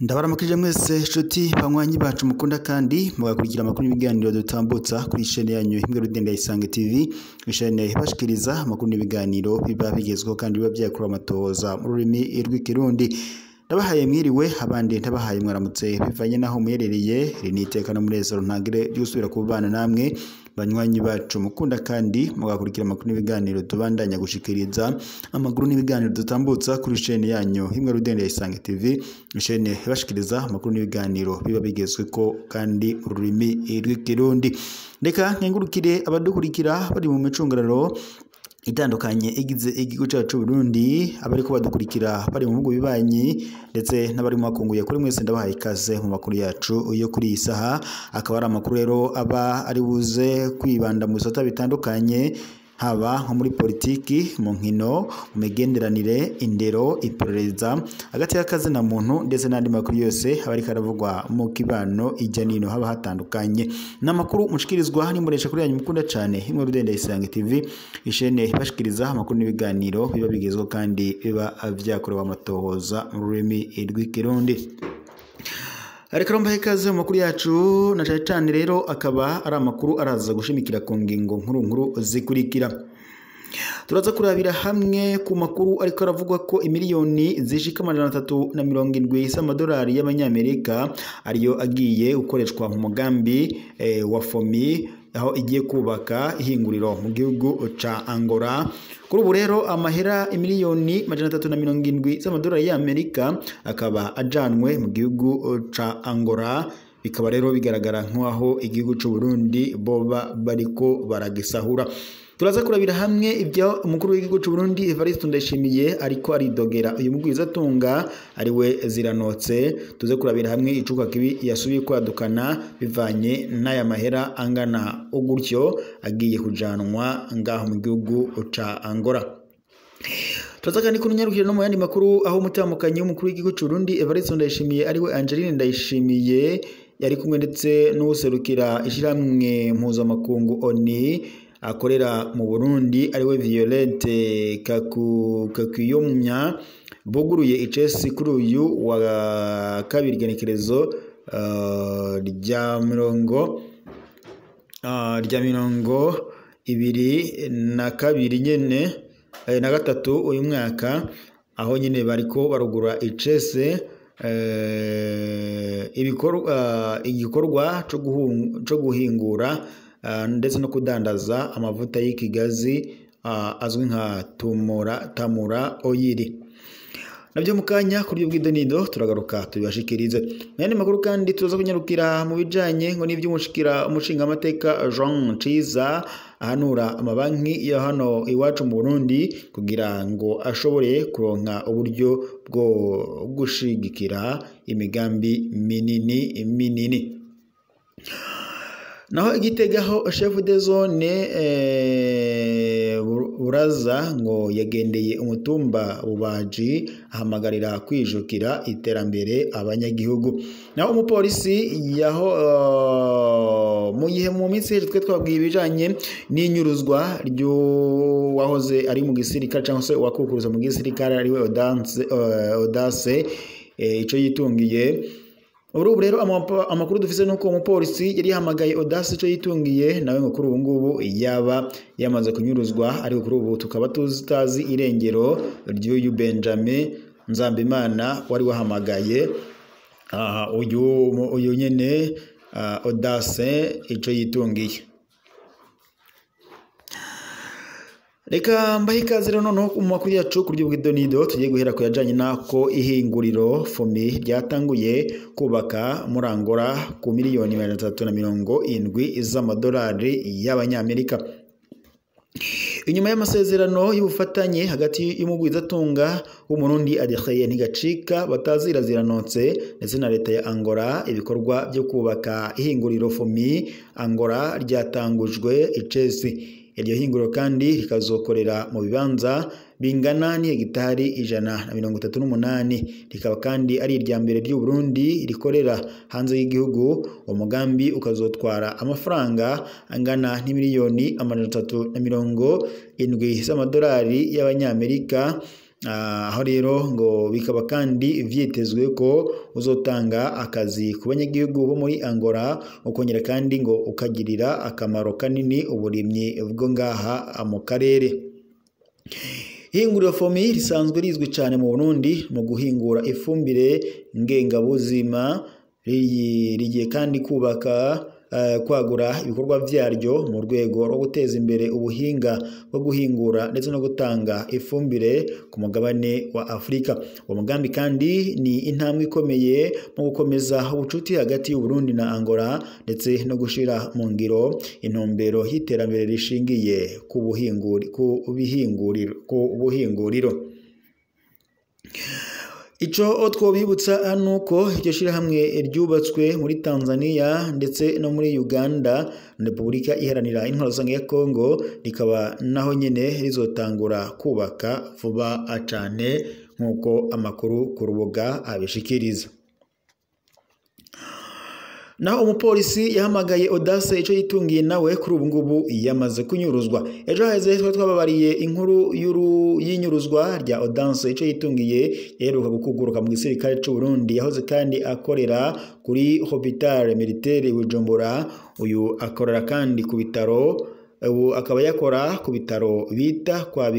Ndabaramukije mwese nshuti banywanyi bacu mukunda kandi mugakurikira amakuru n'ibiganiro dutambutsa kuri chaîne yanyu Imbwa Rudende ya Isange TV, chaîne ibashikiriza amakuru n'ibiganiro biba bigezweho kandi biba byakura amatohoza mu rurimi rw'Ikirundi. Ndabahaye mwiriwe, abandi ndabahaye mwaramutse bivanye naho muherereye. Iri ni iteka n'umunezero ntangire ryo gusubira kubana namwe banywanyi bacu mukunda kandi mugakurikira amakuru n'ibiganiro tubandanya gushikiriza, amakuru n'ibiganiro dutambutsa kuri chaîne yanyu Imbwa Rudende ya Isange TV, chaîne ibashikiriza amakuru n'ibiganiro biba bigezweko kandi mu rurimi rw'Ikirundi. Reka nkengurukire abadukurikira bari mu micungararo itandukanye igize igihugu cyacu Burundi, abariko badukurikira bari mu bihugu bibanyi ndetse n'abari mu makunguye. Kuri mwese ndabahaye ikaze mu makuru yacu yo kuri iyi saha, akaba ari amakuru rero aba ari buze kwibanda mu bisata bitandukanye, haba nko muri politiki, mu nkino, mu migenderanire, indero, iperereza, hagati y'akazi na muntu ndetse n'andi makuru yose aba ariko aravugwa mu kibano ijya nino haba hatandukanye. N'amakuru mushikirizwa n'imbonesha kuri yanyu mukunda cyane Imbwa Rudende ya Isange TV, ishene ibashikiriza amakuru n'ibiganiro biba bigezweho kandi biba vyakorewe amatohoza mu rurimi rw'Ikirundi. Reka mbahe ikaze mu makuru yacu, na cyane cyane rero akaba ari amakuru araza gushimikira ku ngingo nkuru nkuru zikurikira. Turaza kurabira hamwe ku makuru ariko aravugwa ko imiliyoni zishika 370 z'amadolari y'abanyamerika ariyo agiye gukoreshwa mu mugambi wa FOMI, aho igiye kubaka ihinguriro mu gihugu ca Angola. Kuri ubu rero amahera imiliyoni 370 z'amadolari y'Amerika akaba ajanwe mu gihugu ca Angola, bikaba rero bigaragara nk'aho igihugu c'u Burundi boba bariko baragisahura. Turaza kurabira hamwe ibyo umukuru w'igihugu c'u Burundi Evariste Ndayishimiye ariko aridogera uyu mugwizatunga ari we Ziranotse. Tuze kurabira hamwe icuka kibi yasubiye kwadukana bivanye n'aya mahera angana ugutyo agiye kujanwa ngaho mu gihugu ca Angola. Turaza kandi kunyarukira no mu yandi makuru, aho umutamukanyi w'umukuru w'igihugu c'u Burundi Evariste Ndayishimiye ari we Angeline Ndayishimiye yari kumwe ndetse n'userukira ishiramwe mpuzamakungu ONU akorera mu Burundi ari we Violette Kakuyomya, buguruye icesi kuri uyu wa kabiri genekerezo rya 22 nyene na 3 uyu mwaka, aho nyene bariko barugura icese igikorwa co guhingura ndetse no kudandaza amavuta y'ikigazi azwi nka Tamura Oyiri. Nabyo mukanya kuri ubwidonido turagaruka tubibashikirize. Mwene makuru kandi tuza kunyarukira mu bijanye ngo n'ivy'umushikira umushinga amateka Jean Ciza ahanura amabanki ya hano iwacu mu Burundi kugira ngo ashobore kuronka uburyo bwo gushigikira imigambi minini minini. Naho igitegaho chef de zone Buraza ngo yagendeye umutumba Bubaji ahamagarira kwijukira iterambere abanyagihugu. Naho umupolisi yaho mu gihe mu minsi twe twabwiye ibijanye n'inyuruzwa ryo wahoze ari mu gisirikare cyangwa se wakukuruza mu gisirikare ari we Audace ico yitungiye. Ubu rero amakuru dufise nuko umupolisi yari yahamagaye Audace ico yitungiye nawe ngo kuri ubu ngubu yaba yamaze kunyuruzwa, ariko kuri ubu tukaba tutazi irengero ry'uyu Benjamin Nzambimana wari wahamagaye uyu nyene Audace ico yitungiye. Reka mbahe ikaze rero noneho mu makuru yacu ku buryo bw'idonido tugiye guhera ku yajanye nako ihinguriro FOMI ryatanguye kubaka muri Angola ku miliyoni 370 z'amadolari y'abanyamerika. Inyuma y'amasezerano y'ubufatanye hagati y'umugwizatunga w'Umurundi Adrien Ntigacika batazira Ziranotse ndetse na leta ya Angola, ibikorwa byo kubaka ihinguriro FOMI Angola ryatangujwe icesi. Iryo hinguriro kandi rikazokorera mu bibanza bingana n'hegitari 138, rikaba kandi ari irya mbere ry'u Burundi rikorera hanze y'igihugu. Uwo mugambi ukazotwara amafaranga angana n'imiliyoni 370 z'amadolari y'abanyamerika. Aho rero ngo bikaba kandi vyitezwe ko uzotanga akazi ku banyagihugu bo muri Angola, ukongera kandi ngo ukagirira akamaro kanini uburimyi bwo ngaha mu karere. Ihinguriro FOMI risanzwe rizwi cyane mu Burundi mu guhingura ifumbire ngengabuzima, rigiye kandi kubaka kwagura ibikorwa vyaryo mu rwego rwo guteza imbere ubuhinga bwo guhingura ndetse no gutanga ifumbire ku mugabane wa Afrika. Uwo mugambi kandi ni intambwe ikomeye mu gukomeza ubucuti hagati y'u Burundi na Angola ndetse no gushira mu ngiro intumbero y'iterambere rishingiye ku buhinguriro. Ico twobibutsa nuko iryo shirahamwe ryubatswe muri Tanzania ndetse no muri Uganda na Repubulika Iharanira Intwaro Rusange ya Kongo, rikaba naho nyene rizotangura kubaka vuba cane nk'uko amakuru ku rubuga abishikiriza. Naho umupolisi yahamagaye Audace ico yitungiye nawe kuri ubu ngubu yamaze kunyuruzwa. Ejo haheze twari twababariye inkuru y'inyuruzwa rya Audace ico yitungiye yaheruka gukuguruka mu gisirikare c'u Burundi, yahoze kandi akorera kuri Hopital Militaire Bujumbura. Uyu akorera kandi ku bitaro, ubu akaba yakora ku bitaro bita kwa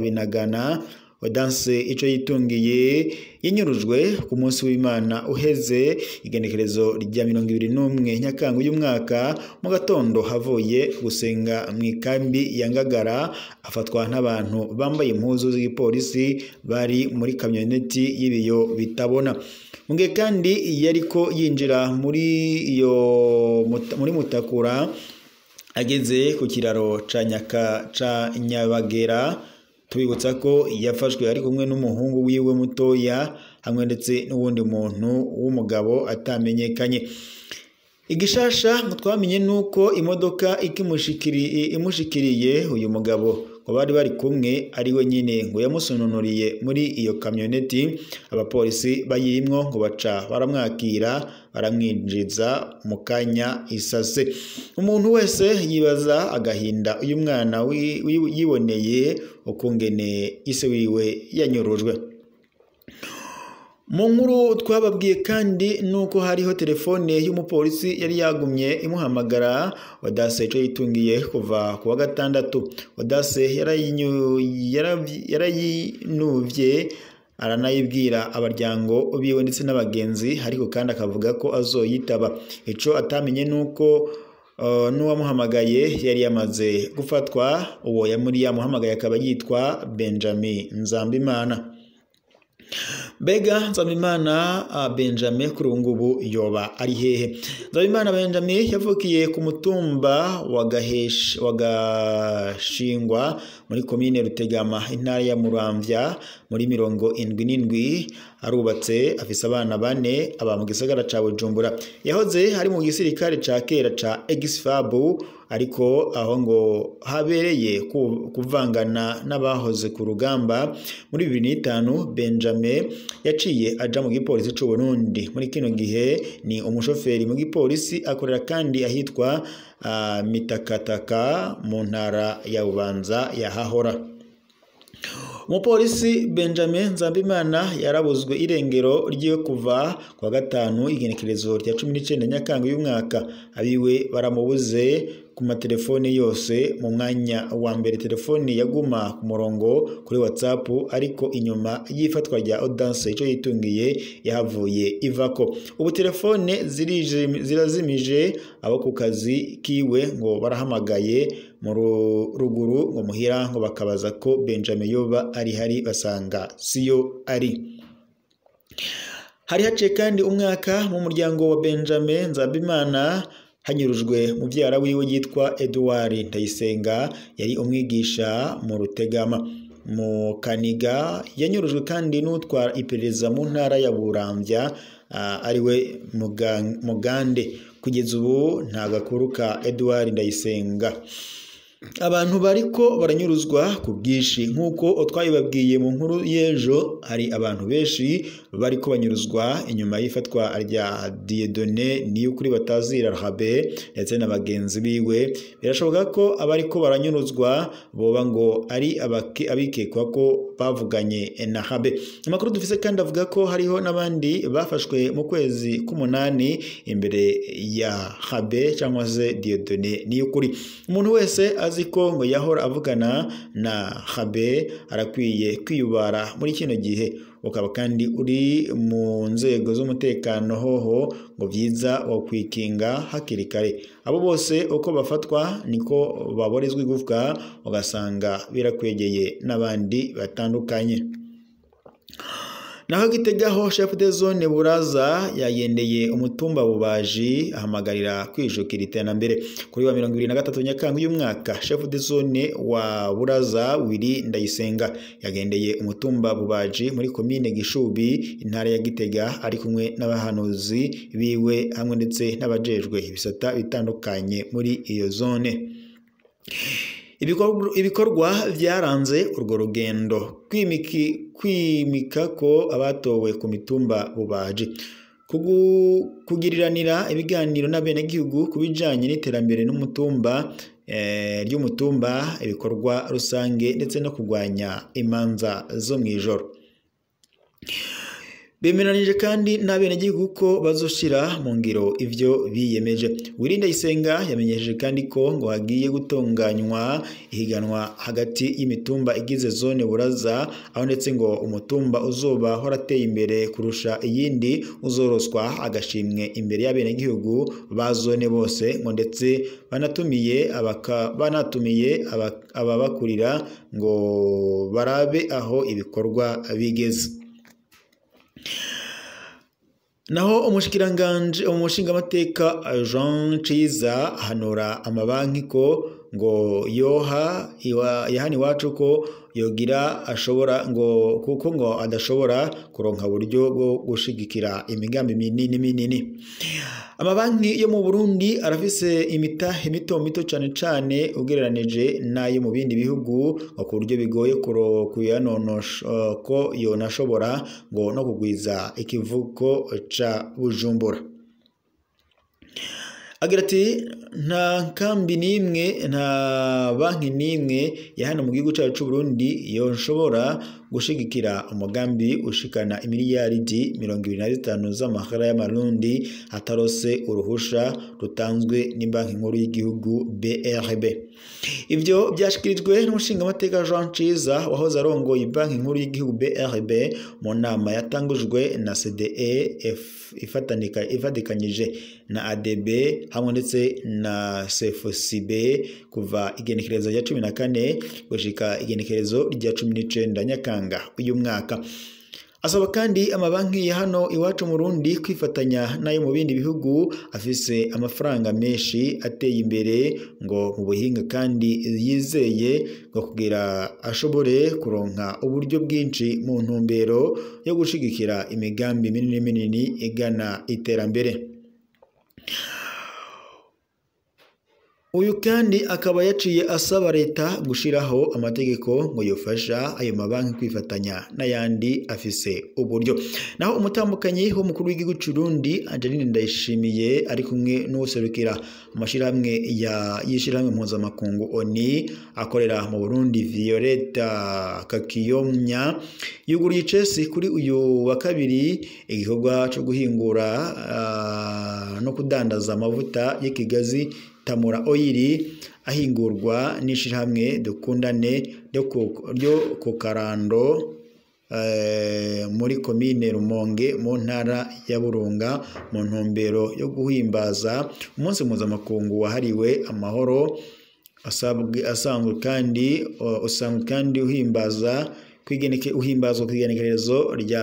Binagana. Audace ico yitungiye yinyurujwe ku munsi w'Imana uheze igenekerezo rya 21 Nyakanga y'umwaka mu gatondo, havuye gusenga mu ikambi ya Ngagara, afatwa n'abantu bambaye impuzu z'igipolisi bari muri kamyoneti y'ibiyo bitabona. Mugihe kandi yariko yinjira muri iyo muri Mutakura, ageze ku kiraro ca Nyabagera. Tubibutsa ko yafashwe ari kumwe n'umuhungu wiwe mutoya hamwe ndetse n'uwundi muntu w'umugabo atamenyekanye. Igishasha twamenye nuko imodoka imushikiriye uyu mugabo ngo bari bari kumwe ari we nyine ngo yamusununuriye muri iyo kamyoneti. Abapolisi bayirimwo ngo baca baramwakira baramwinjiza mu kanya isase. Umuntu wese yibaza agahinda uyu mwana yiboneye ukungene ise wiwe yanyurujwe. Mu nkuru twababwiye kandi nuko hariho telefone y'umupolisi yari yagumye imuhamagara Audace ico yitungiye kuva kuwa gatandatu. Audace yarayinuvye aranayibwira abaryango biwe ndetse n'abagenzi, ariko kandi akavuga ko azoyitaba. Ico atamenye nuko n'uwamuhamagaye yari yamaze gufatwa. Uwo yamuri yamuhamagaye akaba yitwa Benjamin Nzambimana. Mbega Nzambimana Benjamin kuri ubu ngubu yoba ari hehe? Nzambimana Benjamin yavukiye ku mutumba wa Gashingwa muri komine Rutegama, intara ya Muramvya muri 77. Arubatse, afise abana bane, aba mu gisagara ca Bujumbura. Yahoze ari mu gisirikare ca kera ca Exfab, ariko aho ngo habereye kuvangana n'abahoze ku rugamba. Muri 2005 Benjamin yaciye aja mu gipolisi c'u Burundi. Muri kino gihe ni umushoferi mu gipolisi, akorera kandi ahitwa Mitakataka mu ntara ya Bubanza ya Hahora. Umupolisi Benjamin Nzambimana yarabuzwe irengero ryiwe kuva kwa gatanu igenekerezo rya 19 Nyakanga y'umwaka. Abiwe baramubuze ku matelefoni yose. Mu mwanya wa mbere telefoni yaguma ku murongo kuri WhatsApp, ariko inyuma y'ifatwa rya Audace ico yitungiye yahavuye ivako. Ubu telefone zirazimije, abo ku kazi kiwe ngo barahamagaye mu ruguru ngo muhira ngo bakabaza ko Benjamin yoba ari hari, basanga siyo ari. Hari haciye kandi umwaka mu muryango wa Benjamin Nzambimana hanyurujwe muvyara wiwe yitwa Edouard Ndayisenga, yari umwigisha mu Rutegama mu Kaniga. Yanyurujwe kandi n'utwara iperereza mu ntara ya Buramvya ariwe Mugande. Kugeza ubu nta gakuru ka Edouard Ndayisenga. Abantu bariko baranyuruzwa ku bwinshi nk'uko twabibabwiye mu nkuru y'ejo, hari abantu benshi bariko banyuruzwa inyuma y'ifatwa rya Dieudonné Niyukuri batazira Rabe ndetse na bagenzi biwe. Birashoboka ko abariko baranyuruzwa boba ngo ari abikekwa ko bavuganye na Rabe. Amakuru dufise kandi avuga ko hariho n'abandi bafashwe mu kwezi k'umunani imbere ya Rabe cyangwa se Dieudonné Niyukuri. Umuntu wese azi ko ngo yahora avugana na Rabe arakwiye kwiyubara muri kino gihe, ukaba kandi uri mu nzego z'umutekano hoho ngo byiza wakwikinga hakiri kare. Abo bose uko bafatwa niko baborezwa igufwa, ugasanga birakwegeye n'abandi batandukanye. Naho Gitegaho, chef de zone Buraza yagendeye umutumba Bubaji ahamagarira kwijukira iterambere. Kuri wa 23 Nyakanga uyu mwaka, chef de zone wa Buraza Willy Ndayisenga yagendeye umutumba Bubaji muri komine Gishubi, intara ya Gitega, ari kumwe n'abahanuzi biwe hamwe ndetse n'abajejwe ibisata bitandukanye muri iyo zone. Ibikorwa byaranze urwo rugendo: kwimika ko abatowe ku mitumba Bubaji, kugiriranira ibiganiro n'abenegihugu ku bijanye n'iterambere n'umutumba ry'umutumba, ibikorwa rusange ndetse no kurwanya imanza zo mw'ijoro. Bemeranije kandi n'abenegihugu ko bazoshira mu ngiro ivyo biyemeje. Willy Ndayisenga yamenyesheje kandi ko ngo hagiye gutunganywa ihiganwa hagati y'imitumba igize zone Buraza, aho ndetse ngo umutumba uzoba warateye imbere kurusha iyindi uzoroswa agashimwe imbere y'abenegihugu ba zone bose, ngo ndetse banatumiye ababakurira ngo barabe aho ibikorwa bigeze. Naho umushikiranganje umushingamateka Jean Ciza ahanura amabanki ko ngo yoha yahani wacu ko yogira ashobora ngo kuko ngo adashobora kuronka buryo bwo gushigikira imigambi minini minini. Amabanki yo mu Burundi arafise imitahe mito mito cane cane ugereranije nayo mu bindi bihugu, ngo ku buryo bigoye kuyanonosha ko yonashobora ngo no kugwiza ikivuko ca Bujumbura. Agira ati nta kambi n'imwe, nta banki n'imwe ya hano mu gihugu cyacu c'u Burundi yoshobora gushigikira umugambi ushikana imiliyaridi 25 z'amahera y'amarundi atarose uruhusha rutanzwe n'Ibanki Nkuru y'Igihugu BRB. Ivyo byashikirijwe n'umushingamateka Jean Ciza wahoze arongoye Banki Nkuru y'Igihugu BRB mu nama yatangujwe na CDE ifatikanyije na ADB hamwe ndetse na CFCB kuva igenekerezo rya 14 gushika igenekerezo rya 19 Nyakanga uyu mwaka. Asaba kandi amabanki ya hano iwacu mu Burundi kwifatanya nayo mu bindi bihugu afise amafaranga menshi ateye imbere ngo mu buhinga kandi yizeye, ngo kugira ashobore kuronka uburyo bwinshi mu ntumbero yo gushigikira imigambi minini minini igana iterambere. Uyu kandi akaba yaciye asaba leta gushiraho amategeko ngo yofasha ayo mabanki kwifatanya n'ayandi afise uburyo. Naho umutambukanyi w'umukuru w'igihugu c'u Burundi Angeline Ndayishimiye ari kumwe n'uwuserukira amashirahamwe ya y'ishirahamwe mpuzamakungu ONU akorera mu Burundi Violeta Kakiyomya, yuguruye icesi kuri uyu wa kabiri igikorwa co guhingura no kudandaza amavuta y'ikigazi Tamura Oil ahingurwa n'ishirahamwe Dukundane ryo ku Karando muri komine Rumonge mu ntara ya Burunga, mu ntumbero yo guhimbaza umunsi mpuzamakungu wahariwe amahoro asanzwe kandi usanzwe kandi uhimbazwa kw'igenekerezo rya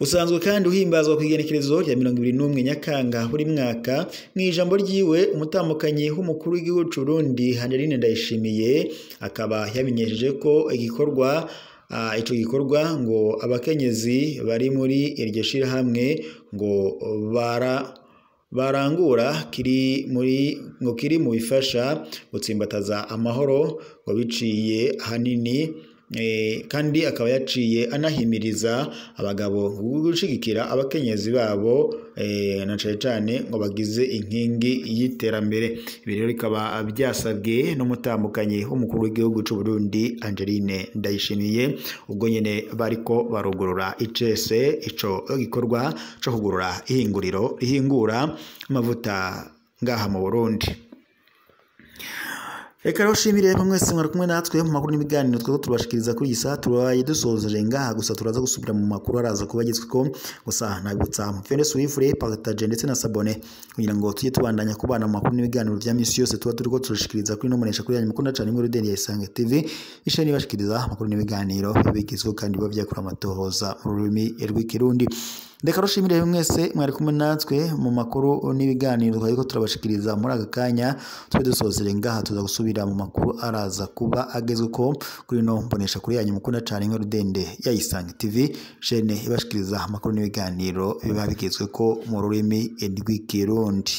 usanzwe kandi uhimbazwa ku igenekerezo rya 21 Nyakanga buri mwaka. Mu ijambo ryiwe umutambukanyi w'umukuru w'igihugu c'u Burundi Angeline Ndayishimiye akaba yamenyesheje ko igikorwa ico gikorwa ngo abakenyezi bari muri iryo shirahamwe ngo barangura kiri muri ngo kiri mu bifasha gutsimbataza amahoro ngo biciye ahanini, kandi akaba yaciye anahimiriza abagabo gushigikira abakenyezi babo, na cane cane ngo bagize inkingi y'iterambere. Ibi rero bikaba byasabwe n'umutambukanyi w'umukuru w'igihugu c'u Burundi Angeline Ndayishimiye, ubwo nyene bariko barugurura icese ico gikorwa co kugurura ihinguriro rihingura amavuta ngaha mu Burundi. Reka rero shimire mwese mwari kumwe natwe mu makuru n'ibiganiro twego tubashikiriza kuri iyi saha. Turabaye dusozeje ngaha, gusa turaza gusubira mu makuru araza kuba agezweko. Gusa nabibutsa mufende suivre, partage ndetse na s'abonner kugira ngo tujye tubandanya kubana mu makuru n'ibiganiro vya misi yose tuba turiko turashikiriza kuri no munesha kuri yanyu mukunda cane muri Rudende ya Isange TV, isheni ibashikiriza amakuru n'ibiganiro bigezweho kandi biba vyakura amatohoza mu rurimi rw'ikirundi. Reka rushimire mwese mwari kumwe natwe mu makuru n'ibiganiro twariko turabashikiriza muri aka kanya. Tube dusozere ngaha, tuza gusubira mu makuru araza kuba agezweko kuri no mbonesha kuri yanyu mukunda cane nka Rudende ya Isange TV, chaîne ibashikiriza amakuru n'ibiganiro biba bigezweko mu rurimi rw'ikirundi.